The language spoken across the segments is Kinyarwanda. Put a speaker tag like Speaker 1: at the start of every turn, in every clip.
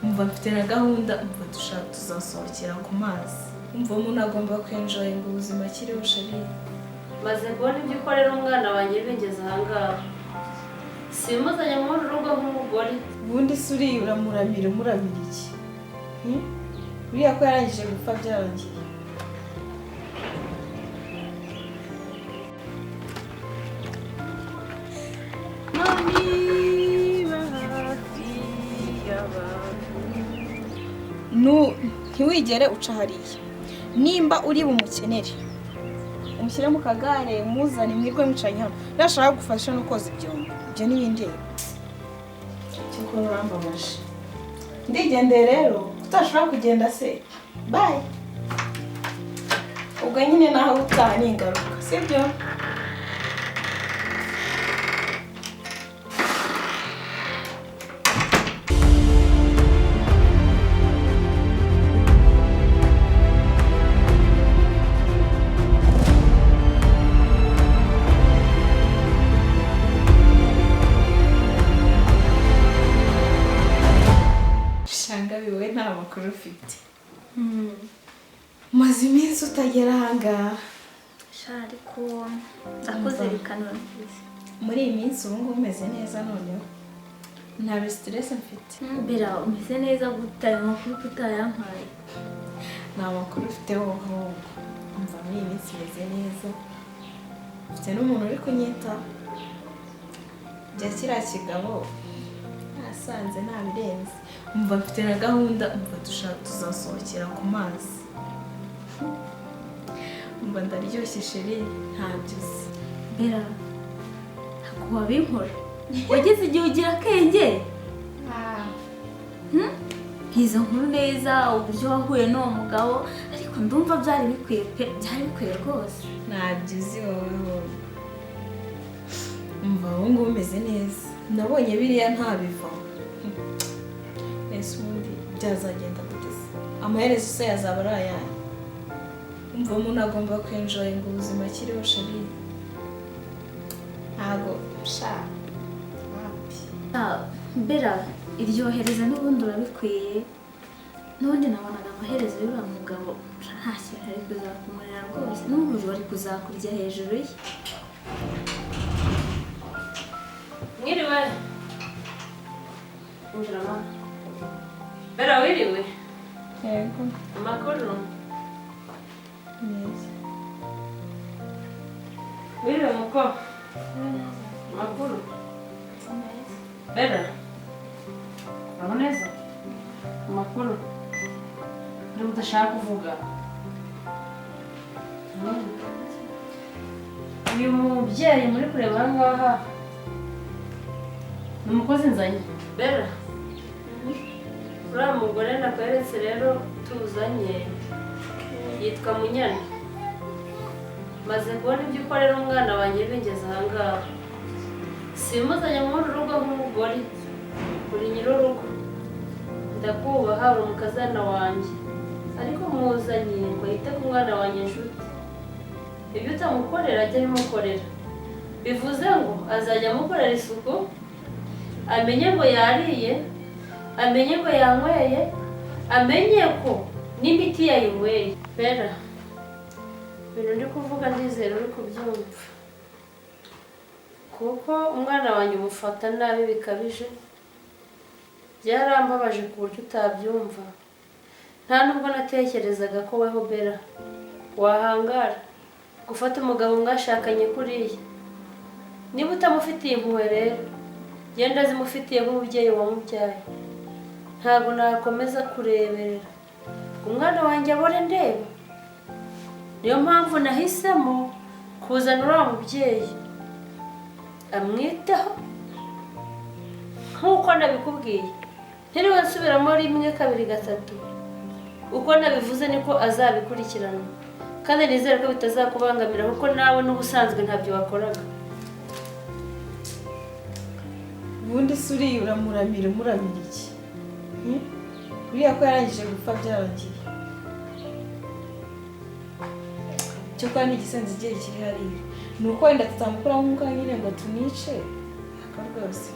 Speaker 1: Umva, mfite na gahunda, umva, dushaka tuzasohokera ku mazi. Umva, umuntu agomba kwenjoyinga ubuzima akiriho, chérie.
Speaker 2: Maze kubona ibyo ukorera umwana wanjye bingeze ahangaha, simuzanye muri uru rugo nk'umugore.
Speaker 1: Ubundi se uriya uramuramira, umuramira iki? Hmm? Uriya ko yarangije gupfa byarangiye. Ntiwigere uca hariya. Nimba uri bumukenere, umushyire mu kagare, muzane mwirwe mwicaranye hano. Nashaka gufasha no koza ibyombo, ibyo n'ibindi. Cyakora urambabaje. Ndigendeye rero, utashobora kugenda se, bye. Ubwo nyine naho utaha ni ingaruka, sibyo? Shangabi, wowe nta makuru ufite. Maze iminsi utagera ahangaha.
Speaker 3: Sha, ariko ndakuzirikana, urabizi.
Speaker 1: Muri iyi minsi ubu ngubu umeze neza noneho, nta stress mfite.
Speaker 3: Bera, umeze neza gute? Ayo makuru ko utayampaye?
Speaker 1: Nta makuru ufite wowe ahubwo. Umva, muri iyi minsi meze neza, mfite n'umuntu uri kunyitaho. Bya kiriya kigabo nasanze ntabirenze. Umva, mfite na gahunda, umva, dushaka tuzasohokera ku mazi. Umva, ndaryoshye, chérie, ntabyo uzi.
Speaker 3: Bera, ntabwo wabinkora. Wageze igihe ugira akenge. Nkizo nkuru neza, uburyo wahuye n'uwo mugabo, ariko ndumva byari bikwiye pe, byari bikwiye rwose.
Speaker 1: Ntabyo uzi wowe ahubwo. Umva, ubu ngubu umeze neza, nabonye biriya ntabivaho. Ese ubundi byazagenda gute se? Amaherezo se yazaba ari ayahe? Umva, umuntu agomba kwenjoyinga ubuzima akiriho, chérie. Ntago sha, wapi.
Speaker 3: Ah, Bera, iryohereza n'ubundi urabikwiye. N'ubundi nabonaga amaherezo y'uriya mugabo nta kintu ari kuzakumarira rwose, n'ubu bari kuzakurya hejuru ye.
Speaker 2: Mwiriwe. Injira mama. Bera, wiriwe?
Speaker 1: Yego.
Speaker 2: Amakuru?
Speaker 1: Neza.
Speaker 2: Wiriwe muko? Amakuru? Bera, uraho neza? Amakuru? Niba udashaka kuvuga. Uyu mubyeyi muri kureba aha ngaha ni umukozi nzanye. Bera, uriya mugore nakweretse rero tuzanye yitwa Munyana. Maze kubona ibyo ukorera umwana wanjye bingeze ahangaha, simuzanye muri uru rugo nk'umugore. Uri nyir'urugo, ndakubaha, uri umukazana wanjye, ariko muzanye ngo yite ku mwana wanjye. Inshuti, ibyo utamukorera ajye abimukorera. Bivuze ngo azajya amukorera isuku, amenye ngo yariye, amenye ngo yanyweye, amenye ko n'imiti yayinyweye. Bera, ibintu ndi kuvuga ndizera uri kubyumva, kuko umwana wanjye umufata nabi bikabije. Byarambabaje ku buryo utabyumva. Nta nubwo natekerezaga ko weho Bera wahangara gufata umugabo mwashakanye kuriya. Niba utamufitiye impuhwe rero, genda zimufitiye nk'umubyeyi wamubyaye. Ntabwo nakomeza kureberera umwana wanjye abore ndeba. Niyo mpamvu nahisemo kuzana uriya mubyeyi amwiteho nk'uko nabikubwiye. Ntiriwe nsubiramo rimwe, kabiri, gatatu. Uko nabivuze niko azabikurikirana, kandi nizere ko bitazakubangamira, kuko nawe n'ubusanzwe ntabyo wakoraga.
Speaker 1: Ubundi se uriya uramuramira, umuramira iki? Hmm? Uriya ko yarangije gupfa byarangiye. Cyokora ni igisenzi igihe kiri hariya, ni uko wenda tutamukuramo umwuka nyine ngo tunice. Ariko rwose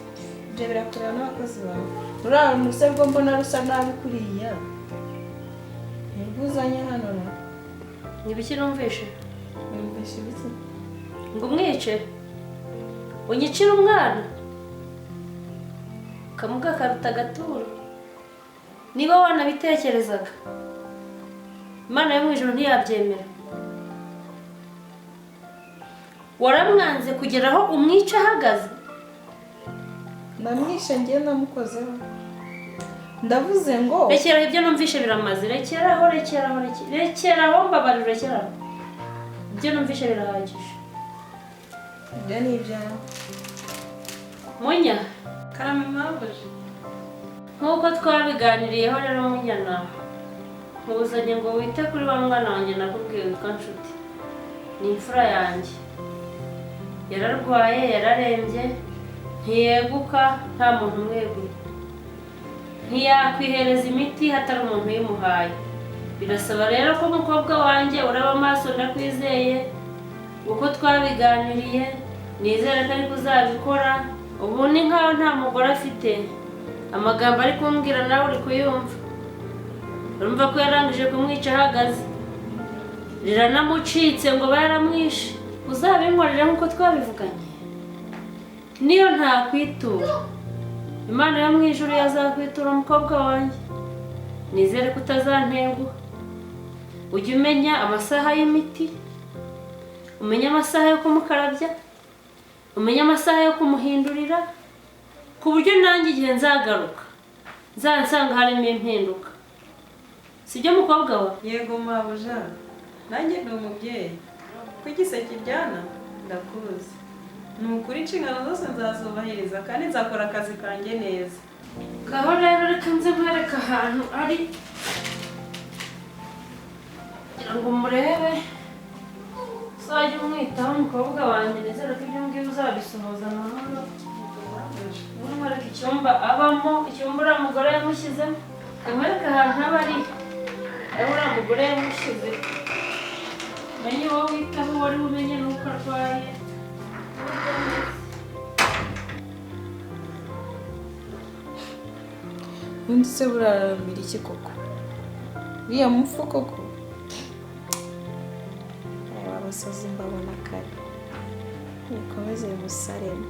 Speaker 1: ibyo birakureba n'abakozi bawe. Ruriya musego mbona rusa nabi kuriya, nirwo uzanye hano na?
Speaker 2: Ni ibiki numvishe?
Speaker 1: Numvishe ibiki?
Speaker 2: Ngo umwice, unyicire umwana? Kamuga karuta agaturo. Niba wanabitekerezaga, Imana yo mu ijuru ntiyabyemera. Waramwanze kugera aho umwica ahagaze.
Speaker 1: Namwishe? Ngiye namukozeho? Ndavuze ngo
Speaker 2: Rekeraho, ibyo numvishe biramaze. Rekeraho, rekeraho, rekeraho, mbabarira, rekeraho, ibyo numvishe birahagije.
Speaker 1: Ibyo ni ibyawe.
Speaker 2: Munya.
Speaker 4: Karame, mabuja.
Speaker 2: Nk'uko twabiganiriyeho rero, Munyana, nkuzanye ngo wite kuri wa mwana wanjye nakubwiye witwa Nshuti. Ni imfura yanjye, yararwaye, yararembye, ntiyeguka nta muntu umweguye, ntiyakwihereza imiti hatari umuntu uyimuhaye. Birasaba rero ko umukobwa wanjye uraba amaso. Ndakwizeye uko twabiganiriye, nizere ko ariko uzabikora. Ubu ni nkaho nta mugore afite. Amagambo ari kumbwira nawe uri kuyumva, urumva ko yarangije kumwica ahagaze, riranamucitse ngo baramwishe. Uzabinkorere nk'uko twabivuganye, niyo ntakwitura, Imana yo mu ijuru yazakwitura. Umukobwa wanjye, nizere ko utazantenguha. Ujye umenya amasaha y'imiti, umenye amasaha yo kumukarabya, umenye amasaha yo kumuhindurira, ku buryo nanjye igihe nzagaruka nzansanga harimo impinduka. Sibyo, mukobwa wa?
Speaker 4: Yego mabuja, nanjye ndi umubyeyi, ko igiseke iryana ndakuzi. Ni ukuri, inshingano zose nzazubahiriza kandi nzakora akazi kanjye neza.
Speaker 2: Ngaho rero reka nze nkwereke ahantu ari kugira ngo murebe, uzajye umwitaho. Umukobwa wanjye, nizere ko ibyo ngibyo uzabisohoza amahoro. Ubu nkwereke icyumba abamo, icyumba uriya mugore yamushyizemo. Nkwereke ahantu aba ari, aho uriya mugore yamushyize. Menye uwo witaho, wari umenye n'uko arwaye.
Speaker 1: Ubundi se buraramira iki koko, uriya mupfu koko? Aba abasazi mbabona kare, mukomeze musaremo.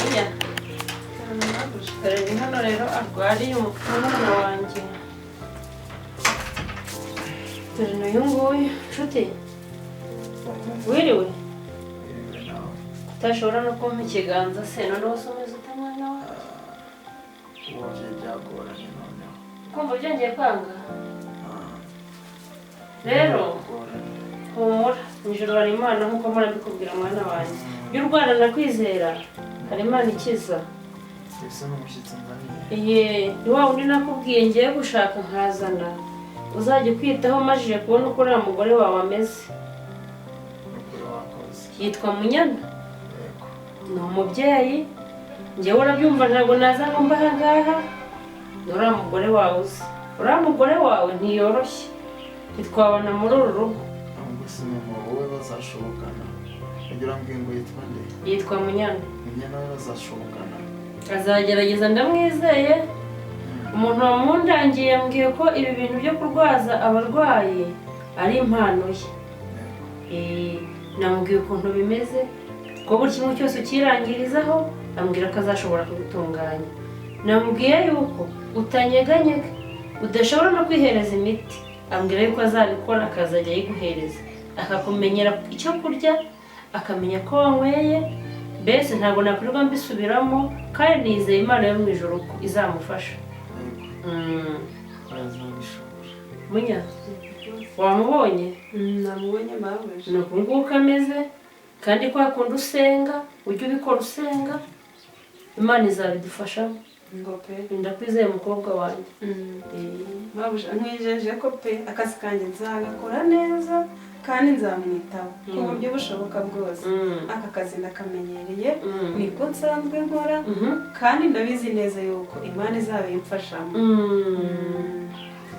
Speaker 2: Oya. Dore ni hano rero arwariye umwana wanjye. Dore n'uyu nguyu. Nshuti, wiriwe? Utashobora no kumpa ikiganza se? Noneho se umeze ute, mwana wanjye?
Speaker 5: Ubu byagoranye noneho.
Speaker 2: Kumva byongeye kwanga rero.
Speaker 5: Byagoranye.
Speaker 2: Humura, mu ijoro hari Imana, nk'uko mpora mbikubwira, mwana wanjye. Iyo urwara nakwizera, hari Imana ikiza.
Speaker 5: Ese ni umushyitsi nzaniye?
Speaker 2: Iye, ni wa wundi nakubwiye ngiye gushaka nkazana, uzajya ukwitaho umajije kubona uko uriya mugore wawe ameze.
Speaker 5: Nukuri wakoze.
Speaker 2: Yitwa Munyana.
Speaker 5: Yego.
Speaker 2: Ni umubyeyi. Njyewe urabyumva, ntabwo naza ngo mbe aha ngaha. Ni uriya mugore wawe uzi, uriya mugore wawe ntiyoroshye, ntitwabona muri uru rugo.
Speaker 5: Ahubwo se mama, wowe bazashobokana? Ugira ngo yitwa nde?
Speaker 2: Yitwa Munyana.
Speaker 5: Munyana we bazashobokana?
Speaker 2: Azagerageza, ndamwizeye. Umuntu wamundangiye yambwiye ko ibi bintu byo kurwaza abarwayi ari impano ye. Namubwiye ukuntu bimeze, ko buri kimwe cyose ukirangirizaho, ambwira ko azashobora kubitunganya. Namubwiye yuko utanyeganyega, udashobora no kwihereza imiti, ambwira yuko azabikora, akazajya ayiguhereza, akakumenyera icyo kurya, akamenya ko wanyweye. Mbese ntabwo nakwirirwa mbisubiramo, kandi nizeye Imana yo mu ijuru ko izamufasha.
Speaker 5: Yego. Bazabishobora.
Speaker 2: Munya, wamubonye?
Speaker 4: Namubonye, mabuja.
Speaker 2: Ni uku nguku ameze, kandi kwa kundi usenga, ujye ubikora usenga, Imana izabidufashamo.
Speaker 4: Ngo pe.
Speaker 2: Ndakwizeye, mukobwa wanjye.
Speaker 4: Mabuja, nkwijeje ko pe akazi kanjye nzagakora neza kandi nzamwitaho ku buryo bushoboka bwose. Aka kazi ndakamenyereye, niko nsanzwe nkora, kandi ndabizi neza yuko Imana izabimfashamo.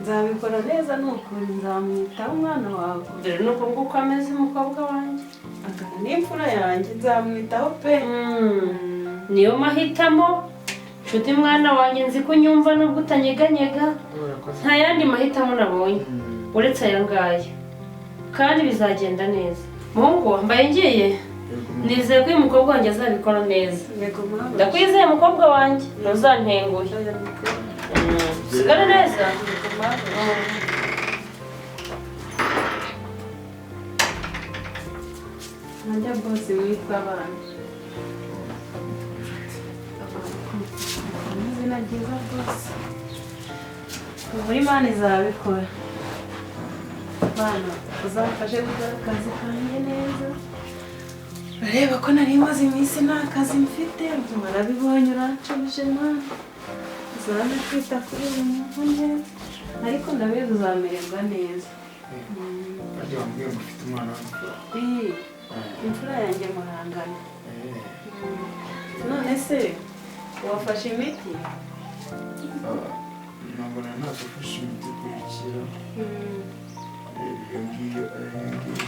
Speaker 4: Nzabikora neza, ni ukuri nzamwitaho umwana wawe.
Speaker 2: Dore ni uku nguku ameze, umukobwa wanjye.
Speaker 4: Angana n'imfura yanjye, nzamwitaho pe.
Speaker 2: Niyo mahitamo. Nshuti mwana wanjye, nzi ko unyumva nubwo utanyeganyega.
Speaker 5: Urakoze.
Speaker 2: Nta yandi mahitamo nabonye uretse aya ngaya, kandi bizagenda neza. Muhungu, mbaye ngiye.
Speaker 5: Yego.
Speaker 2: Nizeye ko uyu mukobwa wanjye azabikora neza.
Speaker 4: Yego mama.
Speaker 2: Ndakwizeye mukobwa wanjye, ntuzantenguhe. Usigare neza.
Speaker 4: Yego mama. Najya bose mwitwa abana. Izina ryiza rwose. Ubu Imana izabikora. Bana, uzamfashe gukora akazi kanjye neza. Urareba ko nari maze iminsi nta kazi mfite, warabibonye uranshubije Mana. Uzaze kwita kuri uyu muntu neza, ariko ndabizi uzamererwa neza.
Speaker 5: Harya wambwiye ngo ufite umwana w'imfura?
Speaker 4: Iyi, imfura yanjye murangana. None se wafashe imiti?
Speaker 5: Ntabwo nari nagufashe imiti ikurikira. Iyo ngiyo, iyo ngiyo.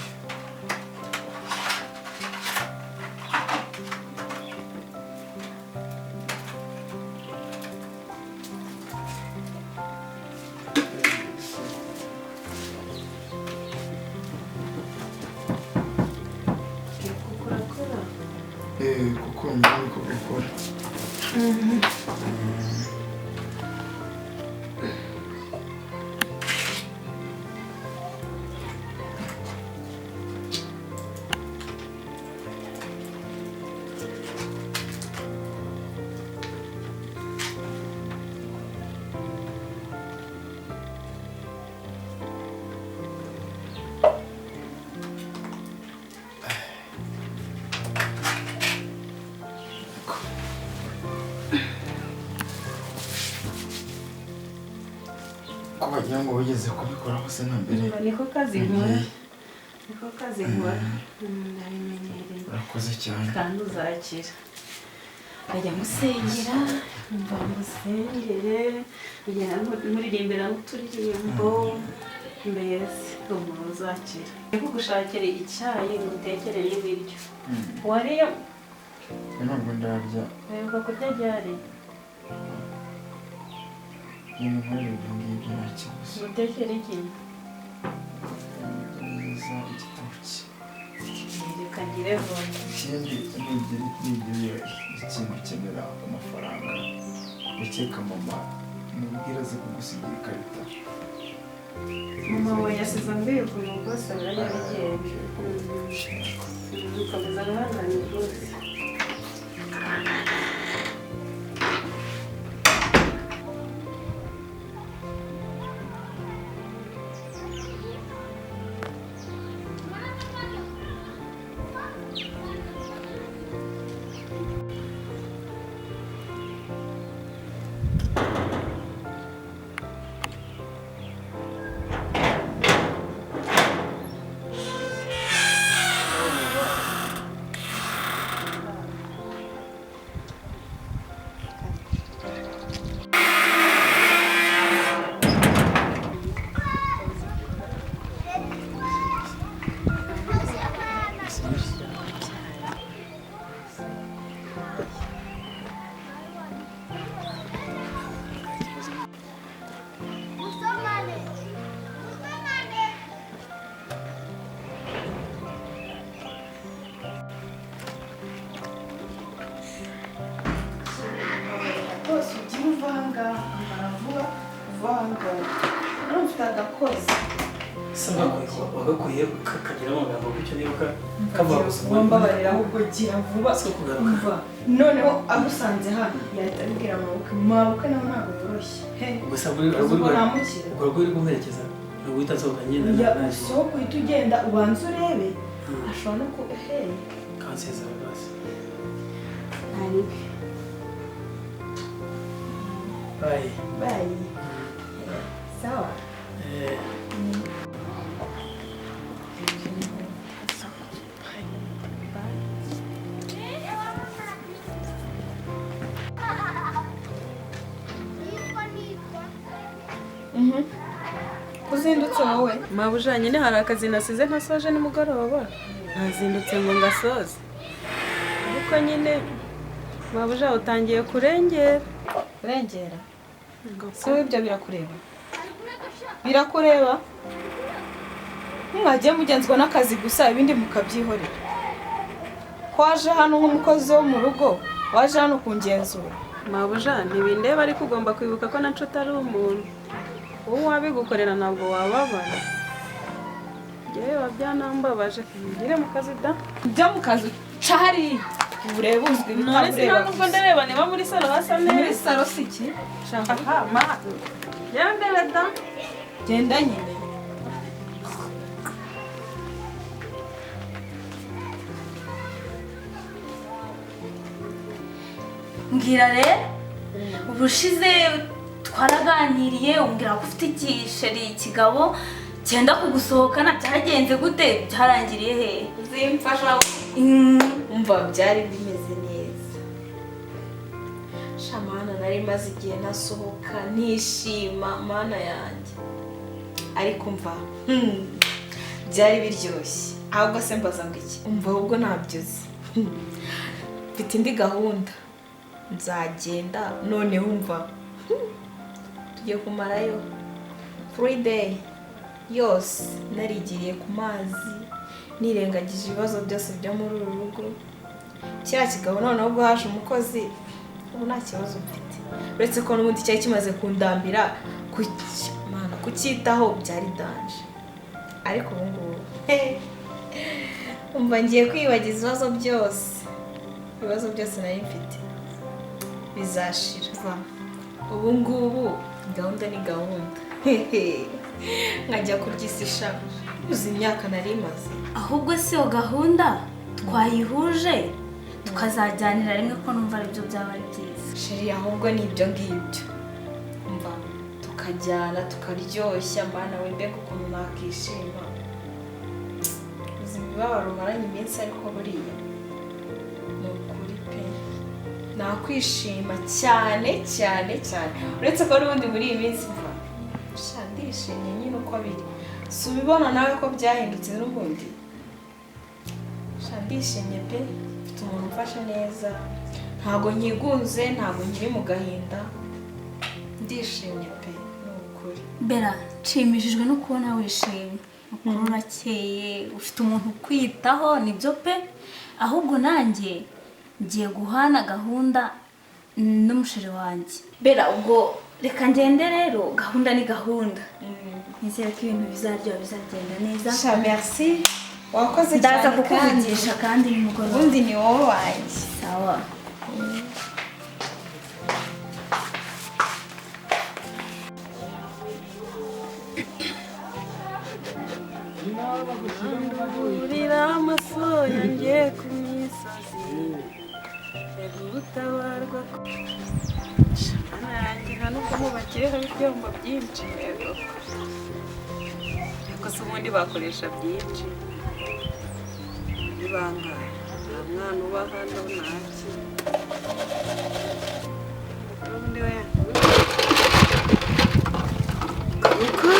Speaker 4: Kuko urakora.
Speaker 5: Kuko nyine niko gukora. Ko wagira ngo wigeze kubikoraho se na mbere?
Speaker 4: Niko kazi nkora. Niko kazi nkora. Ndabimenyereye.
Speaker 5: Urakoze cyane.
Speaker 4: Kandi uzakira. Ajya musengera, mva musengere, ngera muririmbira n'uturirimbo, mbese umuntu uzakira. Ndi kugushakira icyayi ngo utekere n'ibiryo. Wariye?
Speaker 5: Ntabwo ndarya.
Speaker 4: Wibuka kurya ryari?
Speaker 5: Ibintu nk'ibi ngibyo nta kibazo.
Speaker 4: Gutekera iki?
Speaker 5: Neza igitoki.
Speaker 4: Reka ngire vuba.
Speaker 5: Ikindi nugira ikintu ukenera ku mafaranga, ukeka mama mubwira aze kugusigira ikarita.
Speaker 4: Mama we yasize ambwiye ukuntu rwose birajya bigenda. Komeza wihangane rwose.
Speaker 1: Rwose ugiye uvanga vuba uvanga none ufite agakozi.
Speaker 6: Wagakwiye kagira amagambo gutyo niba kavuga gusa.
Speaker 1: Wambabarira ahubwo gira vuba.
Speaker 6: Si ukugaruka.
Speaker 1: Umva, noneho agusanze hano yahita abibwira mabukwe. Mabukwe nawe ntabwo yoroshye.
Speaker 6: Gusa
Speaker 1: Uzi uko namukira.
Speaker 6: Ubwo rwo uri guherekeza ni uguhita nsohoka ngenda.
Speaker 1: Sohoka uhita ugenda ubanza urebe ashobora no ku heye.
Speaker 6: Kansezera rwose. Bye.
Speaker 1: Bye. Sawa. Kuzindutse wowe?
Speaker 4: Mabuja nyine hari akazi nasize ntasoje nimugoroba. Nazindutse ngo ngasoze. Ariko nyine Mabuja, utangiye kurengera.
Speaker 1: Kurengera? Si wowe, ibyo birakureba, birakureba. Mwagiye mugenzwa n'akazi gusa, ibindi mukabyihorera. Ko waje hano nk'umukozi wo mu rugo, waje hano kungenzura?
Speaker 4: Mabuja, ntibindeba, ariko ugomba kwibuka ko na nshuti ari umuntu. Wowe wabigukorera ntabwo wababara. Njyewe biba byanambabaje. Ngire mu kazi da.
Speaker 1: Byo mu kazi, ca hariya urebe uzwi.
Speaker 4: None se nta nubwo ndareba niba muri salo hasa
Speaker 1: Muri
Speaker 4: neza.
Speaker 1: salo si iki?
Speaker 4: Aha ma, njyewe ndebe da.
Speaker 1: Genda nyine.
Speaker 3: Mbwira rero, ubushize twaraganiriye umbwira ko ufite igisheri, ikigabo cyenda kugusohokana. Byagenze gute? Byarangiriye hehe?
Speaker 1: Uzimfasha? Umva, byari bimeze neza shamana. Nari maze igihe ntasohoka, ntishima, mana yanjye. Ariko umva, byari biryoshye. Ahubwo se mbaza ngo iki? Umva, ahubwo ntabyo uzi. Mfite indi gahunda, nzagenda noneho. Umva, tugiye kumarayo 3 day yose, narigiriye ku mazi, nirengagije ibibazo byose byo muri uru rugo. Kiriya kigabo noneho ubwo haje umukozi, ubu nta kibazo mfite, uretse ko n'ubundi cyari kimaze kundambira. Mana, kucyitaho byari danger. Ariko ubu ngubu, umva, ngiye kwibagiza ibibazo byose. Ibibazo byose nari mfite bizashira. Ubu ngubu gahunda ni gahunda, nkajya kurya isi sha. Uzi imyaka nari maze?
Speaker 3: Ahubwo si iyo gahunda twayihuje tukazajyanira rimwe, ko numva aribyo byaba ari byiza.
Speaker 1: Chérie, ahubwo ni ibyo ngibyo. Umva, tukajyana tukaryoshya. Mana we, mbega ukuntu nakishima! Uzi imibabaro umaranye iminsi? Ariko buriya ni ukuri pe, nakwishima cyane cyane cyane, uretse ko n'ubundi muri iyi minsi, mva sha, ndishimye nyine uko biri. Si ubibona nawe ko byahindutse n'ubundi? Sha, ndishimye pe. Mfite umuntu umfashe neza, ntabwo nyigunze, ntabwo nkiri mu gahinda. Ndishimye pe, ni ukuri.
Speaker 3: Bera, nshimishijwe no kubona wishimye. Ukuri urakeye, ufite umuntu ukwitaho, nibyo pe. Ahubwo nanjye ngiye guhana gahunda n'umusheri wanjye. Bera, ubwo reka ngende rero. Gahunda ni gahunda. Nizere ko ibintu bizaryoha, bizagenda neza.
Speaker 1: Sha, merci, wakoze
Speaker 3: Ndaza
Speaker 1: cyane kandi.
Speaker 3: kukuvugisha kandi nimugoroba.
Speaker 1: Ubundi ni wowe wanjye.
Speaker 3: Sawa.
Speaker 4: Ndamburira amaso yanjye ku misozi, gutabarwa. Mana yanjye, nta nubwo mubakireho ibyombo byinshi. Yego, ariko se ubundi bakoresha byinshi ni bangahe? Nta mwana uba hano, ntaki. Ubundi we kuko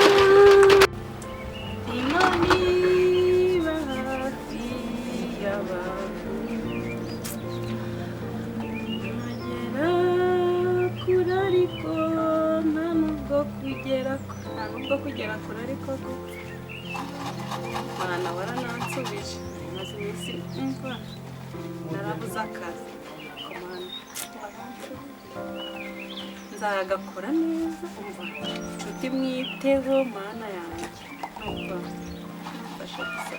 Speaker 4: Imana iba hafi y'abantu, ntagera kure, ariko nta nubwo kugera kure, ariko ko Mana waranansubije. Maze iminsi, umva, narabuze akazi. Ariko Mana nzagakora neza. Umva, inshuti mwiteho. Mana yanjye, umva, mfasha gusa.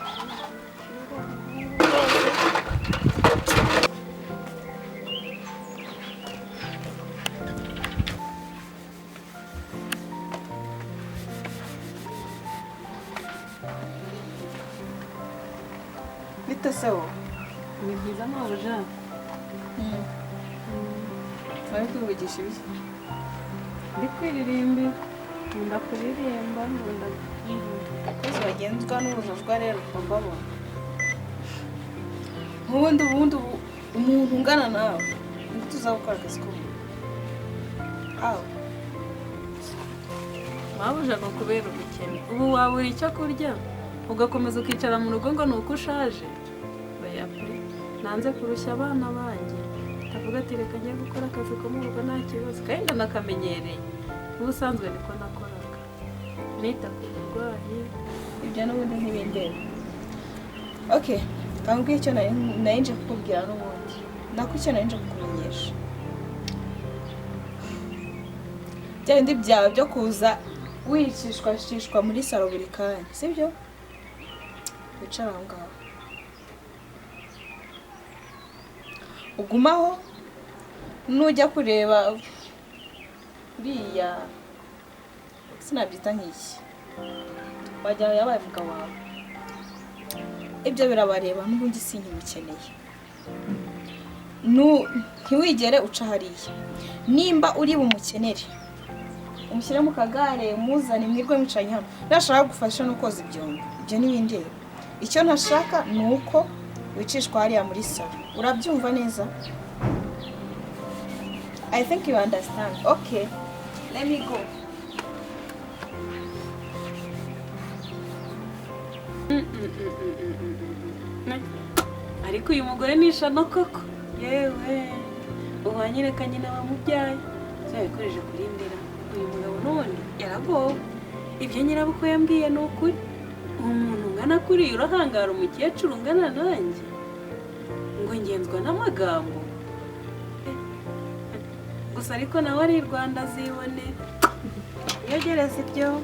Speaker 1: Bite se wowe?
Speaker 4: Ni byiza, mabuja.
Speaker 1: Bari kwivugisha ibiki?
Speaker 4: Ndi kwiririmbira, nkunda kuririmba, nkunda.
Speaker 1: Abakozi bagenzwa n'ubujajwa rero mbabona. Nk'ubundi ubu umuntu ungana nawe nibwo tuzakora akazi ko mu rugo aho?
Speaker 4: Mabuja, ni ukubera ubukene. Ubu wabura icyo kurya ugakomeza ukicara mu rugo ngo ni uko ushaje? Oya pe, nanze kurushya abana banjye. Ndavuga ati reka njye gukora akazi ko mu rugo nta kibazo, kandi ndanakamenyereye. Ubusanzwe niko nakoraga, nita ku burwayi.
Speaker 1: Ibyo n'ubundi ntibindeba. Okay, kambwiye icyo nari nje kukubwira n'ubundi, nako icyo nari nje kukumenyesha. Bya bindi byawe byo kuza wicishwa muri salo buri kanya, sibyo? Wicara aho ngaho, ugumaho, nujya kureba uriya sinabyita nk'iki, wagira ngo yabaye umugabo wawe. Ibyo birabareba, n'ubundi sinkimukeneye. Ntiwigere uca hariya. Nimba uri bumukenere, umushyire mu kagare, umuzane mwirwe mwicaranye hano. Nashaka gufasha no koza ibyombo, ibyo ntibindeba. Icyo ntashaka ni uko wicishwa hariya muri salo. Urabyumva neza? I think you understand. Okay, let me go.
Speaker 4: Ariko uyu mugore ni ishano koko. Yewe, uwanyereka nyina wamubyaye yabikoreje kuri ndera. Uyu mugabo n'ubundi yaragowe. Ibyo nyirabukwe yambwiye ni ukuri. Umuntu ungana kuriya urahangara umukecuru ungana nanjye ngo ngenzwa n'amagambo gusa. Ariko nawe ari i Rwanda azibone yegereza ibyo.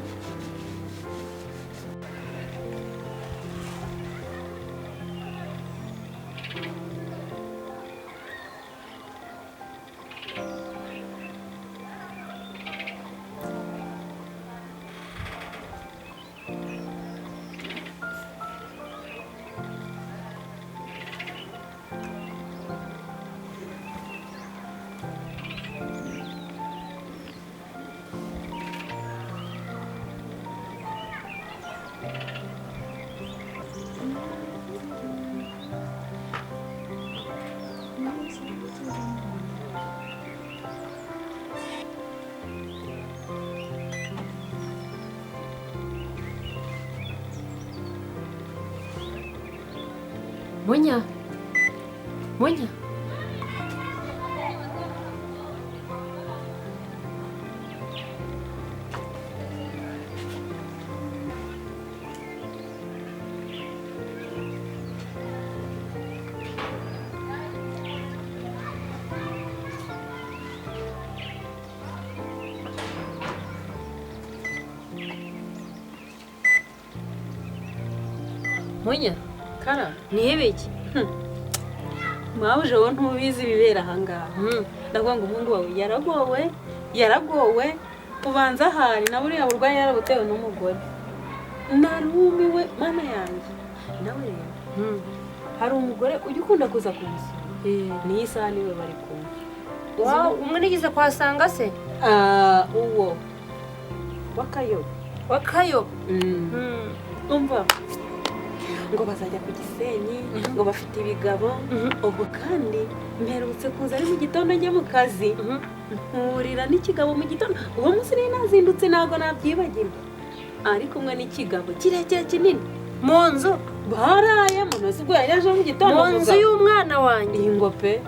Speaker 2: Munya, Munya. Munya,
Speaker 4: Kara,
Speaker 2: ni ibiki?
Speaker 4: Mwabuje wowe ntubizi ibibera aha ngaha. Ndavuga ngo umuhungu wawe yaragowe, yaragowe, ubanza ahari na buriya burwayi yarabutewe n'umugore. Narumiwe mana yanjye. Nawe rero, hari umugore ujya ukunda kuza kumusura. Niyi saha niwe bari kumwe.
Speaker 2: Wow, umwe nigeze kuhasanga se?
Speaker 4: Uwo wakayobe.
Speaker 2: Wakayobe.
Speaker 4: Umva ngo bazajya ku Gisenyi, ngo bafite ibigabo. Ubwo kandi mperutse kuza ari mu gitondo njya mu kazi, mpurira n'ikigabo mu gitondo. Uwo munsi nari nazindutse ntabwo nabyibagirwa, ari kumwe n'ikigabo kirekire kinini
Speaker 2: mu nzu
Speaker 4: barayemo. Nose ubwo yari aje mu gitondo
Speaker 2: mu nzu y'umwana wanjye.
Speaker 4: Iyi ngo pe,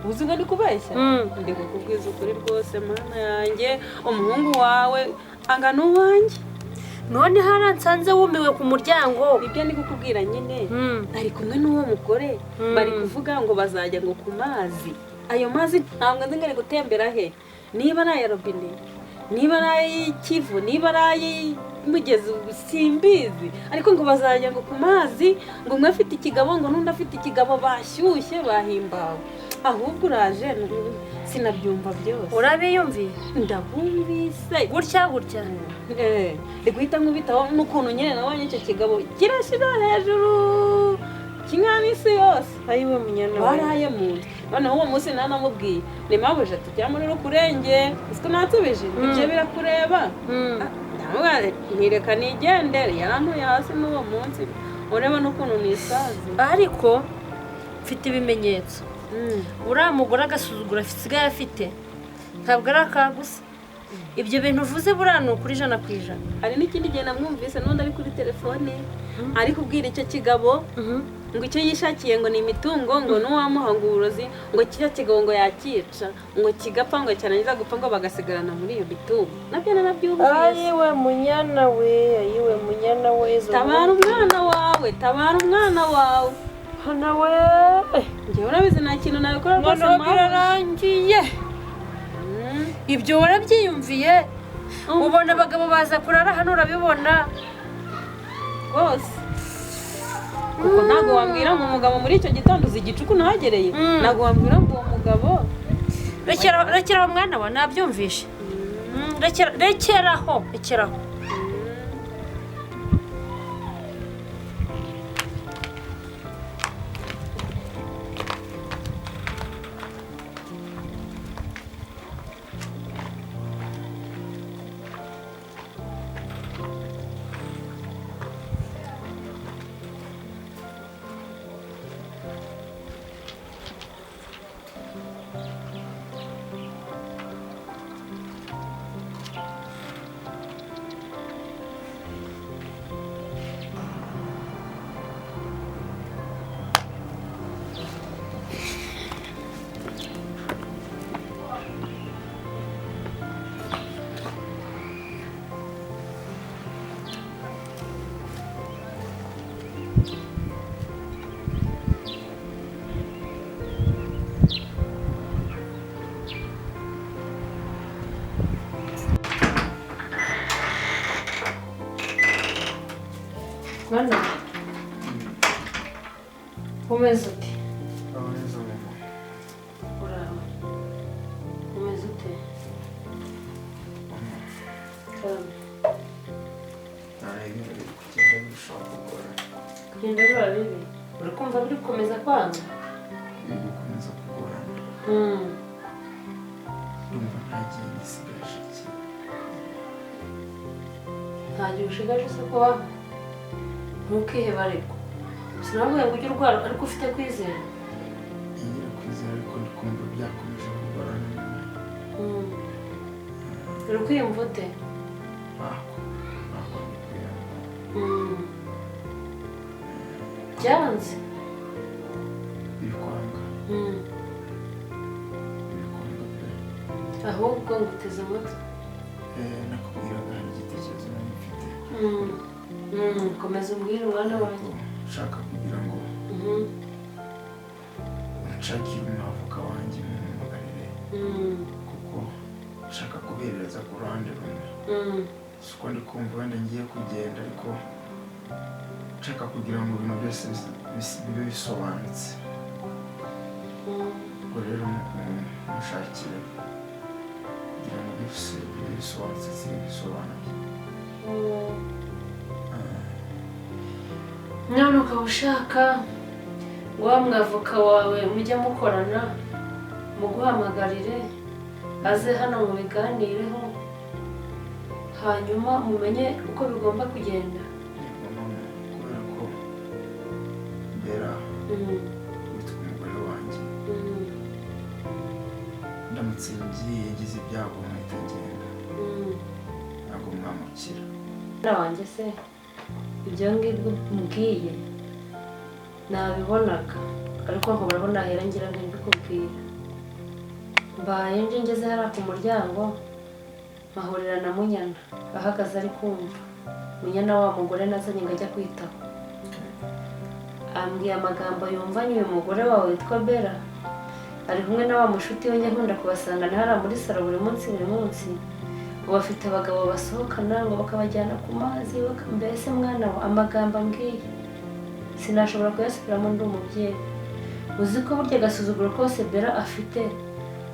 Speaker 4: uzi ngo ndi kubeshya? Ndi kukubwiza ukuri rwose mana yanjye, umuhungu wawe angana uwanjye.
Speaker 2: None haransanze wumiwe ku muryango.
Speaker 4: Ibyo ndi kukubwira nyine, ari kumwe n'uwo mugore, bari kuvuga ngo bazajya ngo ku mazi. Ayo mazi ntabwo nzi ngo ari gutembera he, niba ari aya robine, niba ari ay'ikivu, niba ari ay'umugezi, simbizi. Ariko ngo bazajya ngo ku mazi, ngo umwe afite ikigabo ngo n'undi afite ikigabo, bashyushye bahimbawe. Ahubwo uraje sinabyumva byose.
Speaker 2: Urabiyumviye?
Speaker 4: Ndabumvise
Speaker 2: gutya gutya.
Speaker 4: Ndi guhita nkubitaho n'ukuntu nyine nabonye icyo kigabo kirashira hejuru kingana n'isi yose.
Speaker 2: Ayiwe munyana,
Speaker 4: baraye mu nzu. Noneho uwo munsi nanamubwiye ni mabuje ati jya muri rukurenge, uziko nansubije ibyo birakureba. Ntireka nigendere, yarantuye hasi n'uwo munsi. Ureba n'ukuntu nisaze.
Speaker 2: Ariko mfite ibimenyetso. Uriya mugore agasuzuguro asigaye afite ntabwo ari akagusa. Ibyo bintu uvuze buriya ni ukuri 100%.
Speaker 4: Hari n'ikindi gihe namwumvise n'undi ari kuri telefone ari kubwira icyo kigabo ngo icyo yishakiye ngo ni imitungo, ngo n'uwamuha ngo uburozi, ngo kiriya kigabo ngo yakica, ngo kigapfa, ngo cyarangiza gupfa ngo bagasigarana muri iyo mitungo. Nabyo narabyumvise.
Speaker 2: Ayiwe munyana we, ayiwe munyana we,
Speaker 4: tabara umwana wawe, tabara umwana wawe.
Speaker 2: Hana we,
Speaker 4: njyewe urabizi nta kintu nabikora rwose.
Speaker 2: Noneho birarangiye. Ibyo warabyiyumviye? Ubona abagabo baza kurara hano, urabibona
Speaker 4: rwose. Kuko ntabwo wambwira ngo umugabo muri icyo gitondo uzi igicuku nahagereye, ntabwo wambwira ngo uwo mugabo.
Speaker 2: Rekeraho mwana wa, nabyumvishe. Rekeraho, rekeraho. Mwana, umeze ute? Uraho. Umeze ute? Kugenda biba bibi. Uri kumva biri gukomeza kwanga?
Speaker 5: Biri gukomeza kugorana. Ndumva nta gihe gisigaje iki.
Speaker 2: Nta gihe ushigaje se kubaho? Ntukihebe ariko. Sinabwiye ngo ujye urwara ariko ufite kwizera.
Speaker 5: Ngira kwizera ariko ndikumva byakomeje kugorana.
Speaker 2: Uri kwiyumva ute?
Speaker 5: Ntabwo ndi kwiyumva.
Speaker 2: Byanze?
Speaker 5: Biri kwanga. Biri kwanga pe.
Speaker 2: Ahubwo nguteze amatwi.
Speaker 5: Nakubwiraga hari igitekerezo nari mfite.
Speaker 2: Komeza umbwire umwana wanjye.
Speaker 5: Nshaka kugira ngo nshakire umwavoka wanjye mumumagarire, kuko nshaka kubereza ku ruhande rumwe. Si uko ndi kumva wenda ngiye kugenda, ariko nshaka kugira ngo ibintu byose bibe bisobanutse. Ubwo rero mushakire kugira ngo byose bibe bisobanutse, si bisobanuye.
Speaker 2: None ukaba ushaka wa mwavoka wawe mujya mukorana, muguhamagarire aze hano mubiganireho, hanyuma mumenye uko bigomba kugenda.
Speaker 5: Kubera ko Bera witwa umugore wanjye, ndamutse ngiye ngize ibyago nkahita ngenda, ntabwo mwamukira.
Speaker 2: Mwana wanjye se, ibyo ngibyo mbwiye nabibonaga, ariko nkabura aho nahera ngira ngo mbikubwire. Mbaye nje ngeze hariya ku muryango mpahurira na Munyana ahagaze ari kumva. Munyana wa mugore nazanye ngo ajya kwitaho, ambwiye amagambo yumvanye uyu mugore wawe witwa Bera ari kumwe na wa mushuti we njya nkunda kubasangana hariya muri salo buri munsi buri munsi, ngo bafite abagabo basohokana ngo bakabajyana ku mazi, mbese mwana wa amagambo ambwiye sinashobora kuyasubiramo ndi umubyeyi. Uzi ko burya agasuzuguro kose Bera afite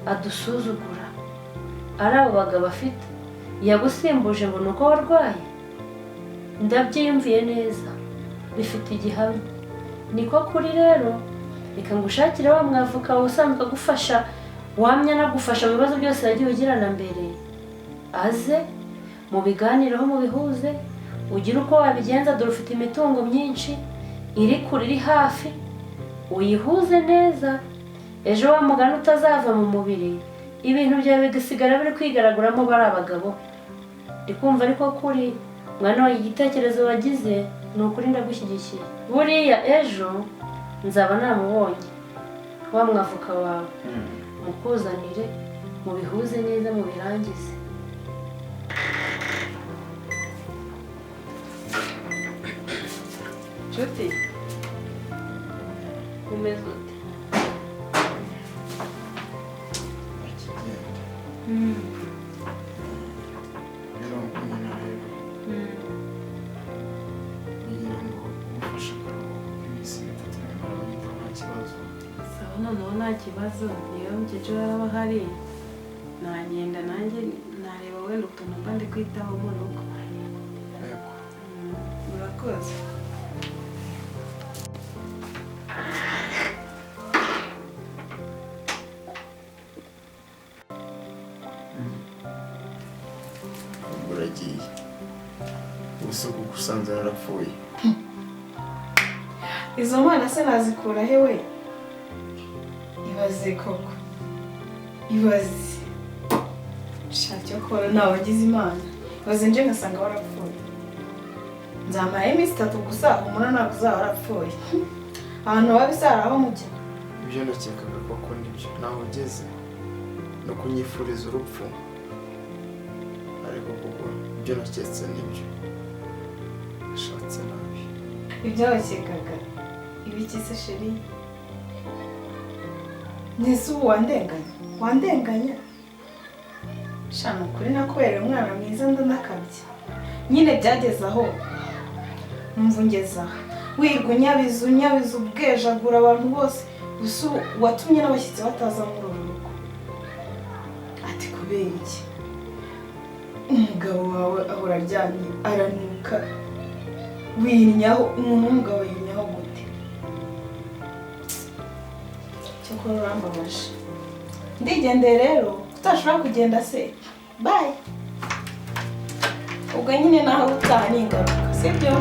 Speaker 2: adusuzugura, ari abo bagabo afite yagusimbuje ngo ni uko warwaye. Ndabyiyumviye neza, bifite igihamya. Niko kuri rero, reka ngushakire wa mwavoka usanzwe agufasha, wamya anagufasha mu bibazo byose yagiye ugirana mbere, aze mubiganireho mubihuze, ugire uko wabigenza. Dore ufite imitungo myinshi iri kure iri hafi, uyihuze neza, ejo wa mugani utazava mu mubiri Ibintu byawe bigasigara biri kwigaraguramo bari abagabo. Ndikumva ariko kuri mwana wanjye, igitekerezo wagize ni ukuri, ndagushyigikiye. Buriya ejo nzaba namubonye wa mwavoka wawe, mukuzanire mubihuze neza, mubirangize. Nshuti, umeze ute?
Speaker 5: Akigenda rero, nyina rero kugira ngo umufashe akaruhuko k'iminsi 3, nyamara banyitaho nta kibazo.
Speaker 4: Sawa, noneho nta kibazo. Niyo mukecuru araba ahari, nagenda nanjye nareba wenda utuntu mba ndi kwitaho mu rugo.
Speaker 5: Yego.
Speaker 4: Murakoze.
Speaker 5: Ubwo uragiye ubusa kuko usanze narapfuye.
Speaker 1: Izo mana se nazikura he we? Ibaze koko, ibaze shaka kubona nawe wagize imana. Ibaze nje ngasanga warapfuye. Nzamara iminsi 3 gusa, humura ntabwo uzaba warapfuye. Ahantu waba isara aho mujya.
Speaker 5: Ibyo nakekaga koko nibyo, naho ugeze no kunyifuriza urupfu, ariko kuko ibyo naketse nibyo, nashatse nabi.
Speaker 1: Ibyo wakekaga ibiki se chéri? Nese ubu wandenganya, wandenganya shana ukuri, nakubereye umwana mwiza ndanakabye nyine. Byageze aho numva ungeze aha, wirirwa unyabiza unyabiza, ubwejagura abantu bose. Gusa ubu watumye n'abashyitsi bataza muri uru rugo. Ati kubera iki? Umugabo wawe ahora aryamye aranuka, wirinyaho. Umuntu w'umugabo yirinyaho gute? Cyakora urambabaje. Ndigendeye rero, utashobora kugenda se, bye. Ubwo nyine naho utaha ni ingaruka, sibyo?